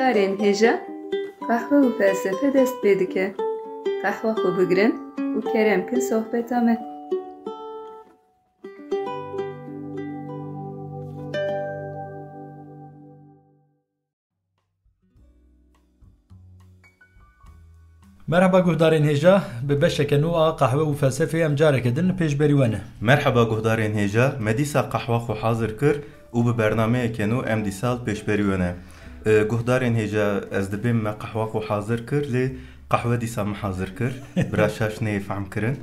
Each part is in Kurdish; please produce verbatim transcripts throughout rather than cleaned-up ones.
Guhdarên hêja, qehwe û felsefe dest pê dike. Qehwa xwe bigirin û kerem kin sohbeta me. Merhaba guhdarên hêja, bi beşeke nû a qehwe û felsefê em careke din li pêşberî we ne. Merhaba guhdarên hêja, me dîsa qehwa xwe hazir kir û bi bernameyeke nû em dîsa li pêşberî we ne. E, guhdarên hêja, ez dibêm me qehwa xwe hazir kir, lê qehwe dîsa min hazir kir. Bira Şaş neyê fehm kirin.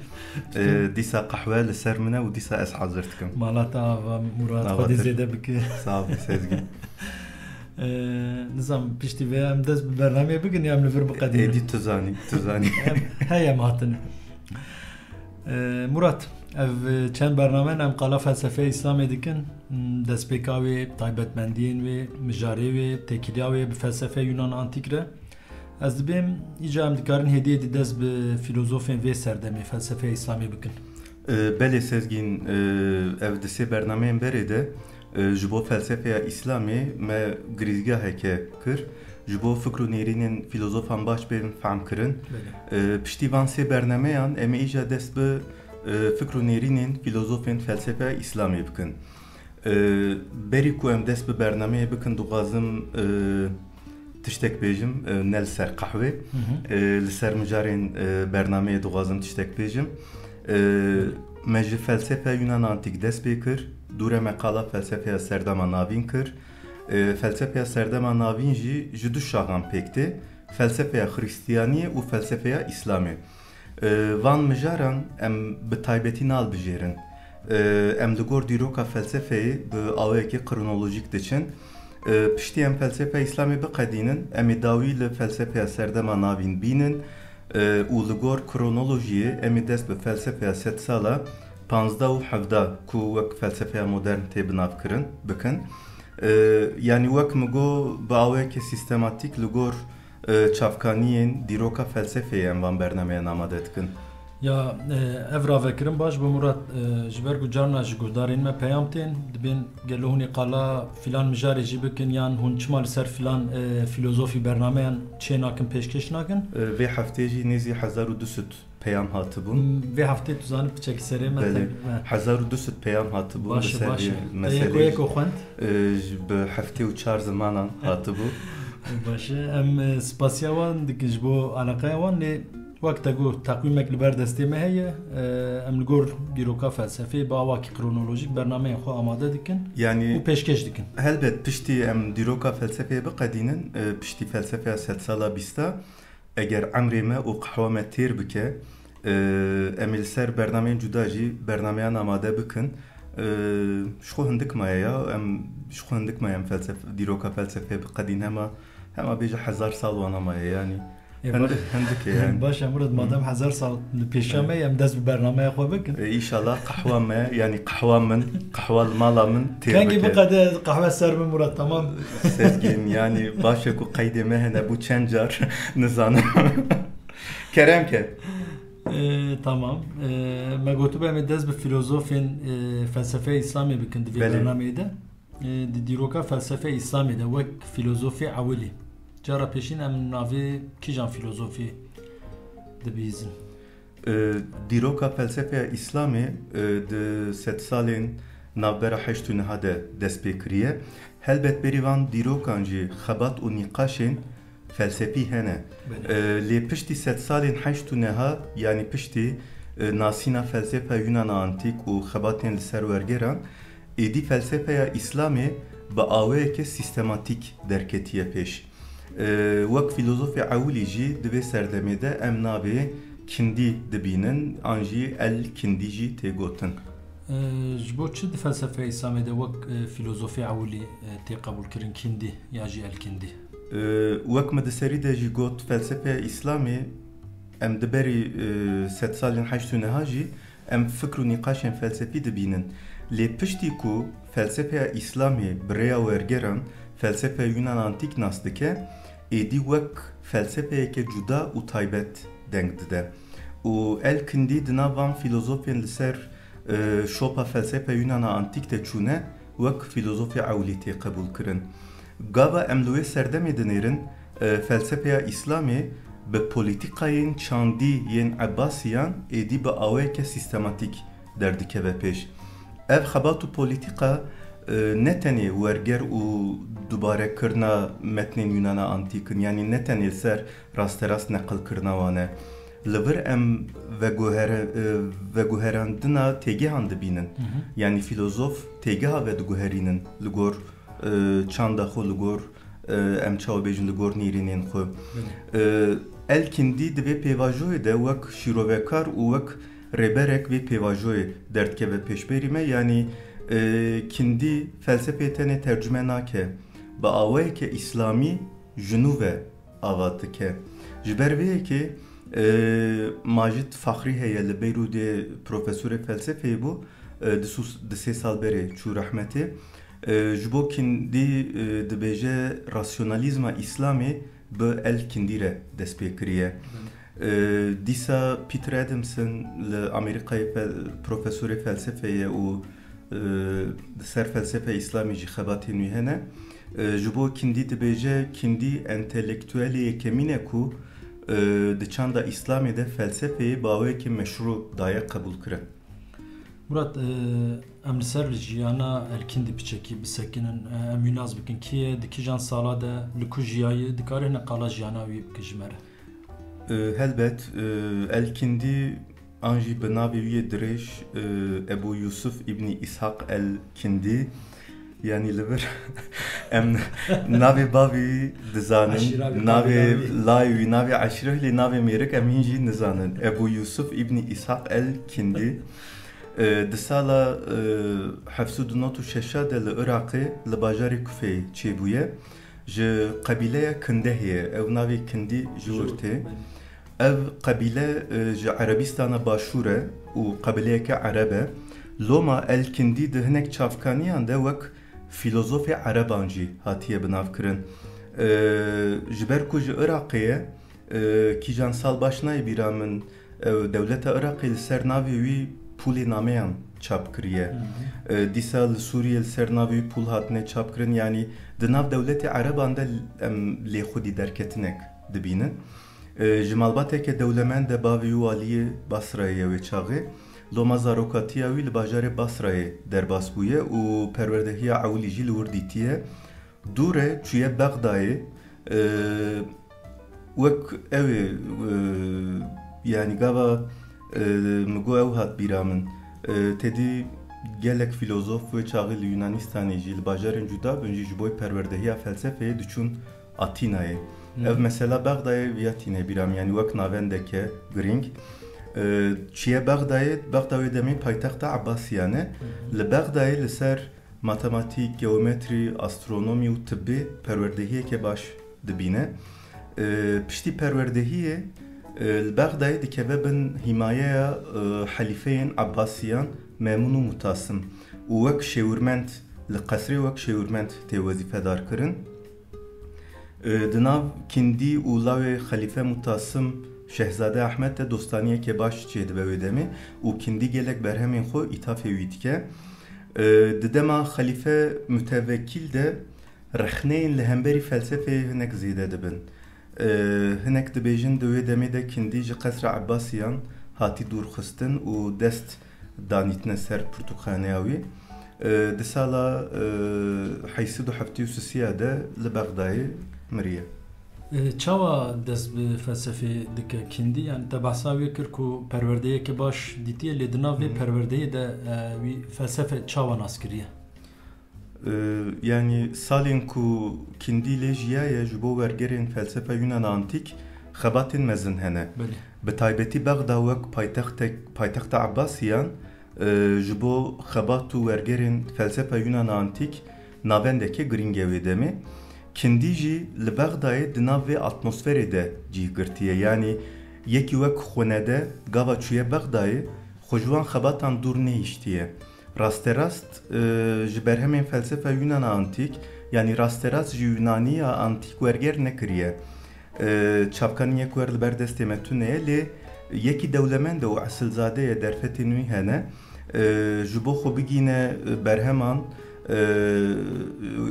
E, dîsa qehwe li ser min e û dîsa ez hazir dikim. Mala te ava Murat, Xwedê zêde bike. Sağ ol Sezgin. Ee, nizam, piştî vê em dest bi bernameyê bikin ya em li vir biqedînin. Êdî tu zanî, tu zanî. Em, hey em hatin. Ee, Murat, ev çend bername em qala felsefeya Îslamê dikin. Hmm, destpêka wê, taybetmendiyên wê, mijarê wê, têkiliya wê bi felsefeya Yunan Antîk re. Ez dibêm, îca em dikarin hêdî hêdî dest bi filozofên vê serdemê, felsefeya Îslamê bikin. Ee, belê Sezgîn, ee, ev di sê bernameyên berê de Ji bo felsefeya Îslamê me girîzgeheke kir, ji bo fikr û nêrînên filozofan baş bên fehm kirin. Belê. Piştî van sê bernameyan em ê îja dest bi fikr û nêrînên filozofên felsefeya Îslamê bikin. Berî ku em dest bi bernameyê bikin, dixwazim tiştek bêjim, e, ne li ser qehwê. Hı hı. E, li ser mijarên, e, bernameyê dixwazim tiştek bêjim. E, me ji felsefa Yunan Antîk dest pê kir, dûre me qala felsefeya serdema navîn kir. E, felsefeya serdema navîn jî ji du şaxan pêk tê, felsefeya Xristiyaniyê û felsefeya Îslamê. Van mijaran em bi taybetî nalbijêrin. Em li gor dîroka felsefeyê bi awayekî kronolojîk diçin. Piştî em felsefeya Îslamê biqedînin, em ê dawî li felsefeya serdema navîn bînin û li gor kronolojiyê em ê dest bi felsefeya sedsala panzdeh û hevdeh ku wek felsefeya modern tê binavkirin bikin. Yanî wek min got, bi awayekî sîstematîk li gor e, çavkaniyên dîroka felsefeyê em van bernameyan amade dikin. Ya, e, ev ravekirin baş bû Murat, e, ji ber ku carna ji guhdarên me peyam tên, dibên gelo hûn ê qala filan mijarê jî bikin yan hûn çima li ser filan, e, filozofî bernameyan çê nakin, pêşkêş nakin? E, vê heftê jî nêzî hezar û du sed peyam hatibûn. Hmm, vê heftê tu zanî piçekî serê me Belê. te-, me. Hezar û du sed peyam hatibûn Baş e, li ser baş e. vê Te yek û meseleyê. yek û xwend? E, ji, bi heftê û çar zimanan hatibû. Baş e. Em, e, spasiya wan dikin ji bo eleqeya wan, lê wek te got, teqwîmek li ber destê me heye. E, em li gor dîroka felsefê bi awakî kronolojîk bernameyên xwe amade dikin Yanî, û pêşkêş dikin. helbet piştî em dîroka felsefeyê biqedînin, e, piştî felsefeya sedsala bîsta, Eger emrê me û qehwa me têr bike, e, em ê li ser bernameyên cuda jî bernameyan amade bikin. E, ji xwe hindik maye ya, em ji xwe hindik maye em felsefe, dîroka felsefeyê biqedîn hema, hema bêje hezar sal wana maye yanî. Ê, Hindik, baş- hindik e yanî. Baş e Murat, madem hezar sal li pêşa me ye, em dest bi bernameya xwe bikin. E, îşallah qehwa me, yanî qehwa min, qehwa li mala min têr Kengî bike. biqede qehwe ser min Murat, tamam. Sezgîn, yanî baş e ku qeydê me hene bû çend car, nizanim. Kerem ke. Ee, tamam. Ee, me gotibû em ê dest bi filozofên, e, felsefeya Îslamê bikin di vê Belê. bernameyê de. Ee, di dîroka felsefeya Îslamê de wek filozofê ewilî. Cara pêşîn em navê kîjan filozofî dibihîzin? E, dîroka felsefeya Îslamê, e, di sedsalên navbera heşt û neha de dest pê kiriye. Helbet berî van dîrokan jî xebat û nîqaşên felsefî hene. Belê. E, lê piştî sedsalên heşt û neha, yanî piştî, e, nasîna felsefa Yunana Antîk û xebatên li ser wergeran, êdî felsefeya Îslamê bi awayeke sîstematîk derketiye pêş. E, wek filozofê ewilî jî di vê serdemê de em navê Kindî dibînin, an jî El Kindî jî tê gotin. E, ji bo çi di felsefeya Îslamê de wek, e, filozofê ewilî, e, tê qebûlkirin Kindî ya jî El Kindî? E, wek me di serî de jî got, felsefeya Îslamê em di berî, e, sedsalên heşt û neha jî Em fikr û nîqaşên felsefî dibînin. Lê piştî ku felsefeya Îslamê bi rêya wergeran felsefeya Yunan Antîk nas dike, êdî wek felsefeyeke cuda û taybet deng dide. Û El Kindî di nav van filozofên li ser, e, şopa felsefeya Yunana Antîk de çûne, wek filozofê ewilî tê qebûlkirin. Gava em li wê serdemê dinêrin, e, felsefeya Îslamê bi polîtîkayên çandî yên Ebbasiyan êdî bi awayeke sîstematîk derdikeve pêş. Ev xebat û polîtîka, e, ne tenê werger û dubarekirina metnên Yunana Antîk in, yanî ne tenê li ser rasterast neqilkirina wan e. Li vir em veguhere-, e, veguherandina têgehan dibînin. Hı hı. Yanî fîlozof têgeha vediguherînin li gor, e, çanda xwe, li gor, e, em çawa bêjin, li gor nêrînên xwe. Belê. E, El Kîndî di vê pêvajoyê de wek şîrovekar û wek rêberek vê pêvajoyê derdikeve pêşberî me. Yanî, e, Kîndî felsefeyê tenê tercume nake. Bi awayeke îslamî ji nû ve ava dike. Ji ber vê yekê, e, Macid Faxrî heye, li Beyrûdê profesorê felsefeyê bû, e, di sû-, di sê sal berê çû rehmetê. E, ji bo Kîndî, e, dibêje rasyonalîzma Îslamê bi El Kîndî re dest pê kiriye. Belê. E, dîsa Peter Adamson li Amerîkayê fel-, profesorê felsefeyê û, e, li ser felsefe Îslamê jî xebatên wî hene. E, ji bo Kîndî dibêje, Kîndî entelektuelê yekemîn e ku, e, di çanda Îslamê de felsefeyê bi awayekî meşrû daye qebûlkirin. Murat, e, em li ser jiyana El Kîndî piçekî bisekinin, e, em wî nas bikin. Kî ye, di kîjan sala de, li ku jiyaye, dikarî hinek qala jiyana wî bike ji me re? E, helbet, e, El Kîndî an jî bi navê wî yê dirêj, e, Ebu Yusuf Îbnî Îshaq El Kîndî, yanî li vir em navê bavê wî dizanin, Eşîra wî, navê qabîla wî. Layê wî, navê eşîra wî, lê navê mêrik em hîn jî nizanin. Ebu Yusuf Îbnî Îshaq El Kîndî, e, di sala, e, heft sed û nod û şeş de li Iraqê, li bajarê Kufeyê çêbûye. Ji qebîleya Kindehê ye. Ew navê Kîndî ji wir tê. Ji wir tê, belê. Ev qebîle, e, ji Erebîstana Başûr e û qebîleyeke Ereb e. Loma El Kîndî di hinek çavkaniyan de wek fîlozofê Ereban jî hatiye binavkirin. E, ji ber ku ji Iraqê ye, e, kîjan sal baş nayê bîra min, e, dewleta Iraqê li ser navê wî pûlê nameyan çap kiriye. Hı hı. E, dîsa li Sûriyê li ser navê wî pûl hatine çapkirin, yanî di nav dewletê Ereban de em lê xwedî derketinek dibînin. E, ji malbateke dewlemend e, bavê wî waliyê Basrayê ye wê çaxê. Loma zarokatiya wî li bajarê Basrayê derbas bûye û perwerdehiya ewilî jî li wir dîtiye. Dû re çûye Bexdayê, e, wek ew ê, e, yanî gava, e, min got ew hat bîra min. E, tedî gelek fîlozof wê çaxê li Yunanistanê jî, li bajarên cuda bin jî ji bo perwerdehiya felsefeyê diçûn Atînayê. Hı. Ev mesela Bexdayê viya tîne bîra min, yanî wek navendeke girîng. E, çûye Bexdayê, Bexda wê demê paytexta Ebbasiyan e. Hı hı. Li Bexdayê li ser matematîk, geometrî, astronomî û tibbê perwerdehiyeke baş dibîne. E, piştî perwerdehiyê, e, li Bexdayê dikeve bin hîmayeya, e, helîfeyên Ebbasiyan Memûn û Mutasim û wek şêwirmend, li qesrê wek şêwirmend tê wezîfedar kirin. E, di nav Kîndî û lawê Xelîfe Mutasim Şehzade Ehmed de dostaniyeke baş çêdibe wê demê û Kîndî gelek berhemên xwe îtafê wî dike. E, di dema Xelîfe Mutevekîl de rexneyên li hemberî felsefeyê hinek zêde dibin. E, hinek dibêjin di wê demê de Kîndî ji Qesra Ebbasiyan hatî dûrxistin û dest danîtine ser pirtûkxaneya wî. E, di sala, e, heyt sed û heftê û sisiya de li Bexdayê miriye. E, çawa dest bi felsefê dike Kîndî? Yani te behsa wê kir ku perwerdeyeke baş dîtiye, lê di nav vê Hı hı. perwerdeyê de, e, wî felsefe çawa nas kiriye? E, yanî salên ku Kîndî lê jiyaye ji bo wergerên felsefa Yunana Antîk xebatên mezin hene. Belê. Bi taybetî Bexda wek paytextek-, paytexta Ebbasiyan, e, ji bo xebat û wergerên felsefa Yunana Antîk navendeke girîng e wê demê. Kîndî jî li Bexdayê di nav vê atmosferê de cih girtiye. Yanî yekî wek xwenede gava çûye Bexdayê, xwe ji wan xebatan dûr nehiştiye. Rasterast, e, ji berhemên felsefa Yunana Antîk, yanî rasterast ji Yunaniya Antîk werger nekiriye. E, çavkaniyek wer li ber destê me tune ye, lê yekî dewlemend e û esilzade ye, derfetên wî hene. E, ji bo xwe bigîne, e, berheman, e,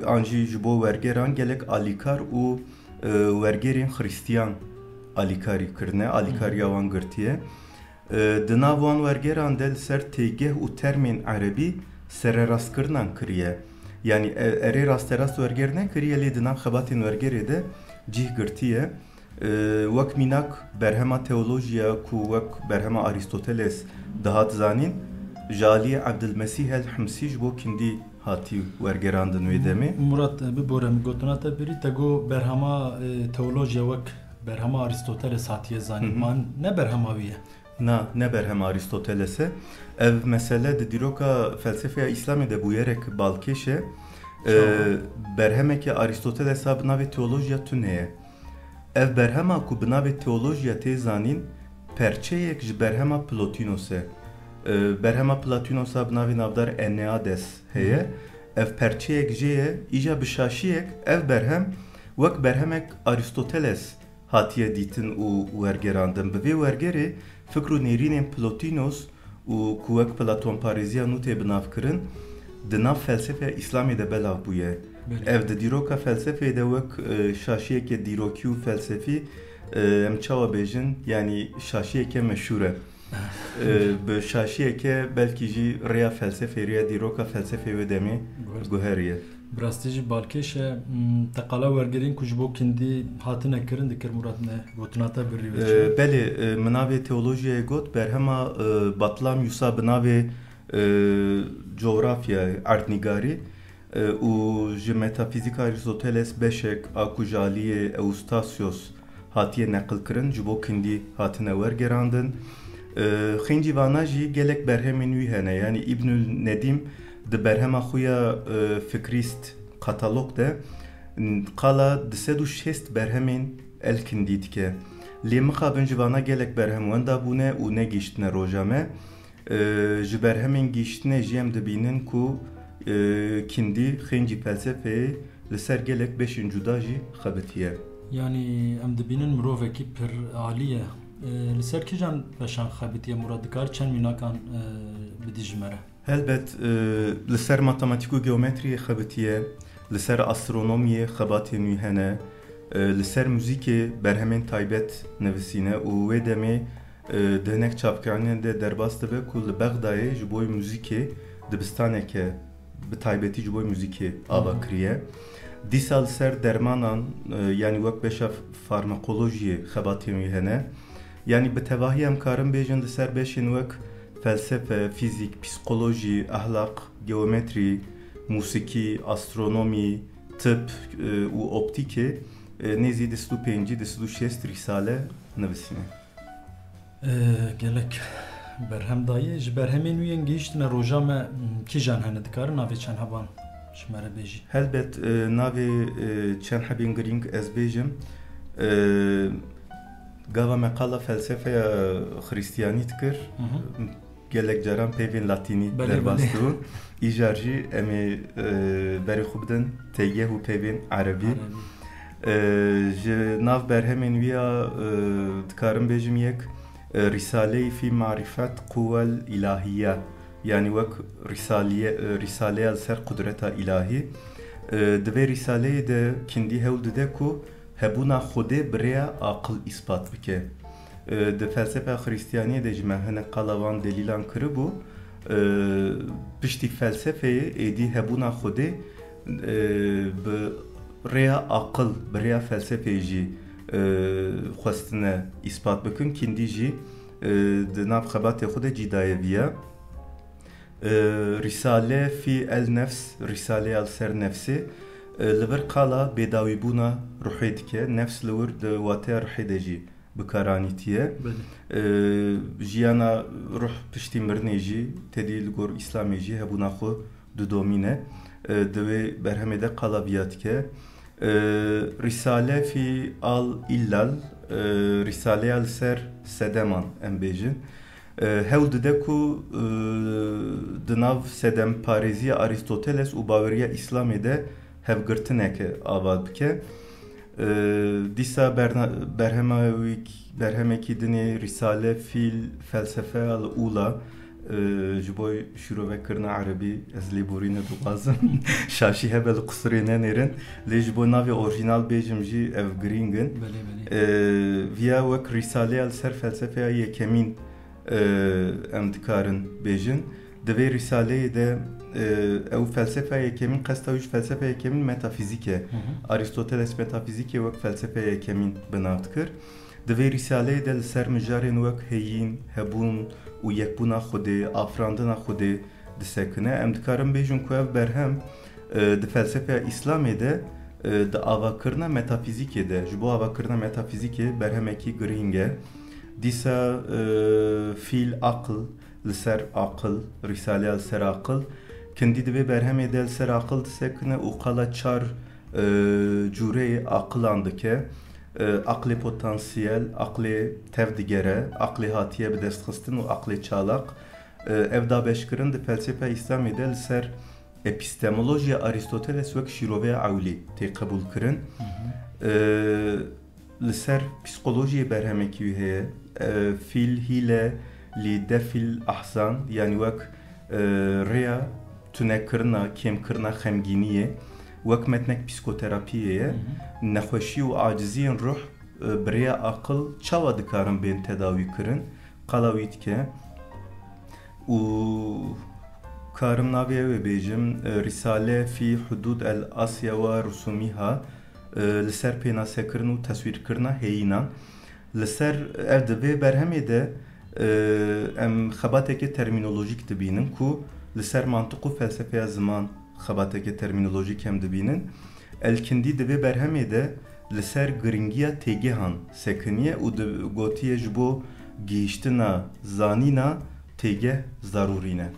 an jî ji bo wergeran gelek alîkar û, e, wergerên Xristiyan alîkarî kirine, alîkariya wan girtiye. E, di nav wan wergeran de li ser têgeh û termên erebî sererastkirinan kiriye. Yanî, e, erê rasterast werger nekiriye, lê di nav xebatên wergerê de cih girtiye. E, wek mînak berhema teolojiya ku wek berhema Arîstoteles dihat zanîn, ji aliyê Ebdilmesîh el Himsî ji bo Kindî hatî wergerandin wê demê. Murat, e, bibore min gotina te birî, te got berhema, e, teolojiya wek berhema Arîstoteles hatiye zanîn. Hı hı. Man ne berhema wî ye? Na, ne berhema Arîstoteles e. Ev mesele di dîroka felsefeya Îslamê de bûyerek balkêş e. Çawa? E, berhemeke Arîstoteles a bi navê teolojiya tune ye. Ev berhema ku bi navê teolojiya tê zanîn, perçeyek ji berhema Plotinos e. E, berhema Plotinos a bi navê navdar Enneades heye. Hı. Ev perçeyek jê ye, îja bi şaşiyek ev berhem wek berhemek Arîstoteles hatiye dîtin û wergerandin. Bi vê wergerê fikr û nêrînên Plotinos û ku wek Platonparêziya nû tê binavkirin, di nav felsefeya Îslamê de belav bûye. Belê. Ev di dîroka felsefeyê de wek, e, şaşiyeke dîrokî û felsefî, e, em çawa bêjin, yanî şaşiyeke meşhûr e. E, bi şaşiyeke belkî jî rêya felsefê, rêya dîroka felsefê wê demê guheriye. Bi rastî jî balkêş e. Hmm, te qala wergerên ku ji bo Kindî hatine kirin dikir, Murat, ne gotina te birî vê çi? E, belê, e, min navê teolojiyayê got, berhema, e, Batlamyusa bi navê, e, Coğrafya, Erdnîgarî, e, û ji metafîzîka Arîstoteles beşek a ku ji aliyê Eustasios hatiye neqilkirin, ji bo Kindî hatine wergerandin. E, xêncî vana jî gelek berhemên wî hene. Yanî Îbnül Nedîm di berhema xwe ya, e, Fikrîst Katalog de, n-, qala du sed û şêst berhemên el Kindî dike. Lê mixabin ji vana gelek berhem wenda bûne û negihiştine roja me. E, ji berhemên gihiştinê jî em dibînin ku, e, Kindî xêncî felsefeyê li ser gelek beşên cuda jî xebitiye. Yanî em dibînin mirovekî pir alî ye. E, li ser kîjan beşan xebitiye, Murat, dikar çend mînakan, e, bidî ji me re? Helbet, e, li ser matematîk û geometriyê xebitiye, li ser astronomiyê xebatên wî hene, e, li ser muzîkê berhemên taybet nivisîne û wê demê, e, di hinek çapkiraniyan de derbas dibe ku li Bexdayê ji bo muzîkê dibistaneke bi taybetî ji bo muzîkê ava kiriye. Dîsa li ser dermanan, e, yanî wek beşa f-, farmakolojiyê xebatên wî hene. Yanî bi tevahî em karin bêjin li ser beşên wek felsefe, fîzîk, psîkolojî, ehlaq, geometrî, mûsîkî, astronomî, tib, e, û optîkê, e, nêzî du sed û pêncî, du sed û şêst rîsale nivisîne. E, gelek berhem dayê. Ji berhemên wî yên gihîştine roja me, m, kîjan hene, dikarin navê çend heban ji me re bêjî? Helbet, e, navê, e, çend hebên girîng ez bêjim. E, Gava me qala felsefeya Xristiyanî dikir, gelek caran peyvên Latînî derbas dibûn. Îcar jî em ê, e, berê xwe bidin têgeh û peyvên Erebî. Erebî. E, ji nav berhemên wî ya, e, dikarim bêjim yek, e, Rîsaleyî fî Marîfet Quwel Îlahiye, yanî wek Rîsaliye, e, Rîsaleya li ser qudreta îlahî. E, di vê rîsaleyê de Kindî hewl dide ku hebûna Xwedê bi rêya aqil îspat bike. E, di felsefa Xristiyaniyê de jî me hinek qala van delîlan kiribû. E, piştî felsefeyê êdî hebûna Xwedê, e, bi rêya aqil, bi rêya felsefeyê jî, e, xwestine îspat bikin. Kindî jî, e, di nav xebatê xwe de cî daye viya. E, Rîsale fî el nefs, Rîsaleya li ser nefsê, e, li vir qala bêdawîbûna ruhê dike. Nefs li wir di wateya ruhê de jî bi kar anîtiye. Belê. E, jiyana ruh piştî mirinê jî, tedî li gor Îslamê jî hebûna xwe didomîne. E, di wê berhemê de qala viya dike. E, Rîsale fî al îllal, e, Rîsaleya li ser sedeman em bêjin. E, hewl dide ku, e, di nav sedemparêziya Arîstoteles û baweriya Îslamê de hevgirtineke ava bike. E, dîsa berna-, berhema wî-, berhemekî dinê Rîsale fîl Felsefe al Ula, Ee, ji bo şîrove kirina erebî ez lêborîne dixwazim. Şaşî hebe li qusirê nenêrin. Lê ji bo navê orjînal bêjim jî ev girîng in. Belê, belê. Ee, viya wek rîsaleya li ser felsefeya yekemîn, ee, em dikarin bêjin. Di vê rîsaleyê de, ee, ew felsefeya yekemîn qesta wî ji felsefeya yekemîn metafîzîk e. Hı hı. Aristoteles metafîzîkê wek felsefeya yekemîn bi nav dikir. Di vê rîsaleyê de li ser mijarên wek heyîn, hebûn û yekbûna Xwedê, afirandina Xwedê disekine. Em dikarin bêjin ku ev berhem, e, di felsefeya Îslamê de, e, di avakirina metafîzîkê de, ji bo avakirina metafîzîkê berhemekî girîng e. Dîsa, e, fîl, aqil, li ser aqil, rîsaleya li ser aqil, Kindî di vê berhemê de li ser aqil disekine û qala çar, e, cûreyê aqilan dike. E, aqlê potansiyel, aqlê tevdigere, aqlê hatiye bidestxistin û aqlê çalaq. E, ev dabeşkirin di felsefa Îslamê de li ser epistemolojiya Aristoteles wek şîroveya ewlî tê qebûlkirin. Hı hı. E, Li ser psîkolojiyê berhemekî wî heye. E, fîl, hîle, lî defîl ahzan, yanî wek, e, rêya tunekirina, kêmkirina xemgîniyê, wek metnek psîkoterapiyê ye. Hı hı. Nexweşî û aciziyên ruh, e, bi rêya aqil çawa dikarin bên tedawî kirin? Qala wî dike. Û karim navê ew ê bêjim, e, Risale fî Hudud el Asya ve Rusumiha, e, li ser pênasekirin û teswîrkirina heyînan. Li ser, ev di vê berhemê de, e, em xebateke termînolojîk dibînin ku li ser mantiq û felsefeya ziman xebateke termînolojîk em dibînin. Elkindî di vê berhemê de li ser giringiya têgehan sekiniye û di, gotiye ji bo gihîştina zanîna têgeh zerûrî ne.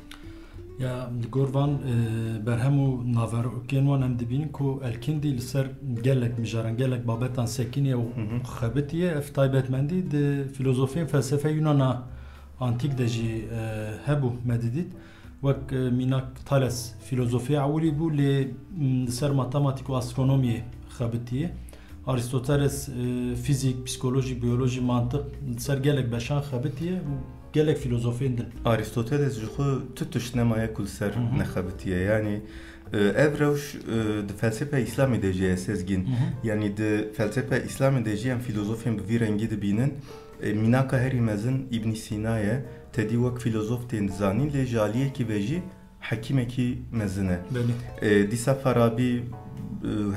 Ya, li gor van, e, berhem û naverokên wan em dibînin ku Elkindî li ser gelek mijaran, gelek babetan sekiniye û Hı hı. xebitiye. Ev taybetmendî di filozofiyên felsefe Yunana antîk de jî, e, hebû, me didît. Wek, e, mînak Thales filozofiya ewilî bû, lê, m, li ser matematîk û astronomiyê xebitiye. Aristoteles, e, fîzîk, psîkolojî, biyolojî, mantiq, li ser gelek beşan xebitiye û gelek filozofên din. Aristoteles ji xwe tu tişt nemaye ku li ser Hı hı. nexebitiye. Yanî, e, ev rewş, e, di felsefa Îslamê de jî ye, Sezgîn. Hı hı. Yanî di felsefa Îslamê de jî em filozofên bi vî rengî dibînin. E, mînaka herî mezin Îbnî Sîna ye. Tedî wek filozof tên zanîn, lê ji aliyekî ve jî hekîmekî mezin e. Belê. E, dîsa Farabî, e,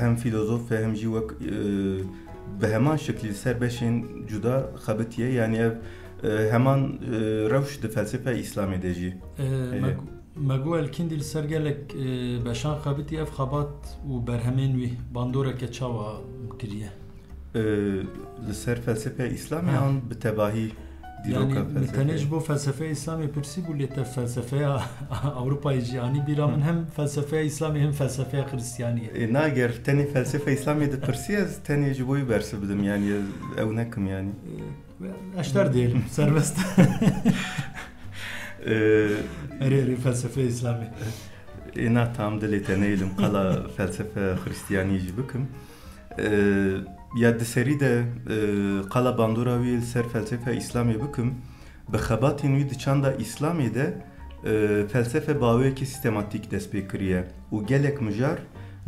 hem filozof e, hem jî wek, e, bi heman şeklî li ser beşên cuda xebitiye. Yanî ev, e, heman, e, rewş di felsefa Îslamê de jî E, heye. Me got, Elkindî li ser gelek, e, beşan xebitiye, ev xebat û berhemên wî bandoreke çawa kiriye? E, li ser felsefeya Îslamê Ha. an bi tevahî dîroka Yanî, min felsefeyê? Tenê ji bo felsefeya Îslamê pirsî bû, lê te felsefeya Ewropayê jî anî bîra min, Hı. hem felsefeya Îslamê hem felsefeya Xristiyaniyê. E, na, ger tenê felsefeya Îslamê dipirsî, ez tenê ji bo wî bersiv bidim, yanî ez ew nekim, yanî. E, eşter diyelim, serbest. E, Erê, erê, felsefeya Îslamê. E, na, tam dilê te neylim, qala felsefe Xristiyanî jî bikim. E, ya di serî de, e, qala bandora wî li ser felsefa Îslamê bikim, bi xebatên wî di çanda Îslamê de, e, felsefe bi awayekî sîstematîk dest pê kiriye û gelek mijar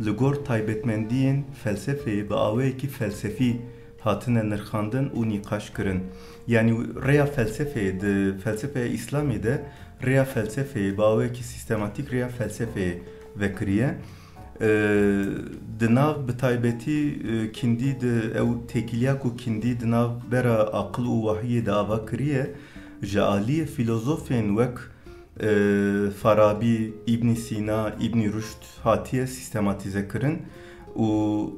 li gor taybetmendiyên felsefeyê bi awayekî felsefî hatine nirxandin û nîqaş kirin. Yanî rêya felsefeyê di felsefeya Îslamê de rêya felsefeyê bi awayekî sîstematîk rêya felsefeyê vekiriye. E, di nav bi taybetî, e, Kindî di ew têkiliya ku Kindî di nav bera aqil û wahiyê de ava kiriye, ji aliyê filozofên wek, e, Farabî, Îbnî Sîna, Îbnî Ruşd hatiye sîstematîze kirin û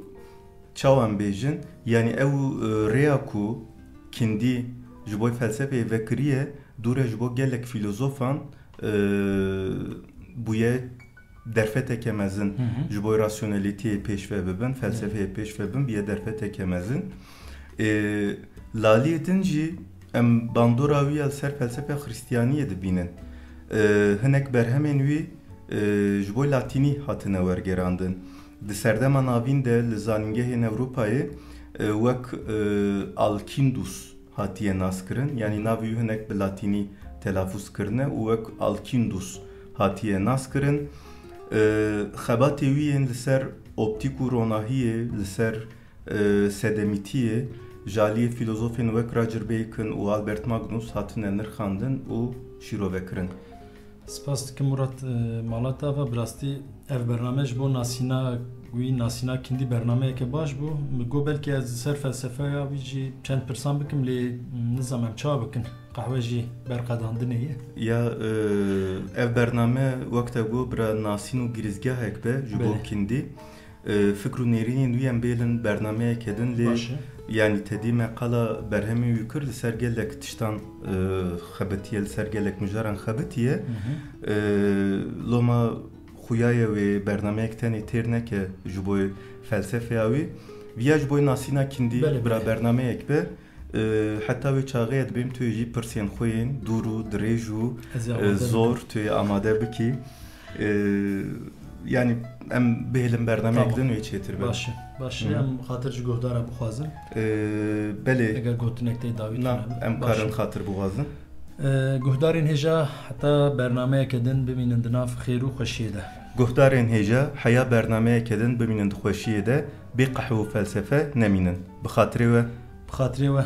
çawa em bêjin, yanî ew, e, rêya ku Kindî ji bo felsefeyê vekiriye, dûre ji bo gelek filozofan, e, bûye derfeteke mezin Hı hı. ji bo rasyonelîtiyê pêş ve bibin, felsefeyê Evet. pêş ve bin, bûye derfeteke mezin. E, li aliyê din jî em bandora wî ya li ser felsefe Xristiyaniyê dibînin. E, hinek berhemên wî, e, ji bo latînî hatine wergerandin. Di serdema navîn de li zanîngehên Ewropayê, e, wek, e, Alkindus hatiye naskirin. Yanî navê wî hinek bi latînî telafûz kirine û wek Alkindus hatiye nas kirin. E, xebatê wî yên li ser optîk û ronahiyê, li ser, e, sedemîtiyê ji aliyê fîlozofên wek Roger Bacon û Albert Magnus hatine nirxandin û şîrove kirin. Spas dikim Murat, e, mala te ava, bi rastî ev bername ji bo nasîna wî, nasîna Kindî bernameyeke baş bû. Min got belkî ez li ser felsefeya wî jî çend pirsan bikim, lê nizam em çawa bikin? Qehwe jî berqedandinê ye. Ya, e, ev bername wek te got bira nasîn û girîzgehek be ji bo Belê. Kindî. E, fikr û nêrînên wî em bêlin bernameyeke din lê Baş e. Yanî te dî me qala berhemên wî kir li ser gelek tiştan, e, xebitiye, li ser gelek mijaran xebitiye. Hı hı. E, loma xuya ye wê bernameyek tenê têr neke ji bo felsefeya wî. Viya ji bo nasîna Kindî Belê, bira belê. Bernameyek be. E, heta wê çaxê dibêm tu yê jî pirsên xwe yên dûr û dirêj û, Ez ê e, amade zor bikim. Tu yê amade bikî. E, yanî em bihêlin bernameyek Tamam. Din wê çêtir be. Baş e, baş e. Hı. Em xatir ji guhdara bixwazin. E, belê. Eger gotinek tê dawî Na, tune be. Em Baş karin e. Xatir bixwazin. E, guhdarên hêja heta bernameyeke din bimînin di nav xêr û xweşiyê de. Guhdarên hêja heya bernameyeke din bimînin di xweşiyê de, bê qehwe û felsefe nemînin. Bi xatirê we. Bi xatirê we.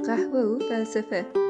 Qehwe û felsefe.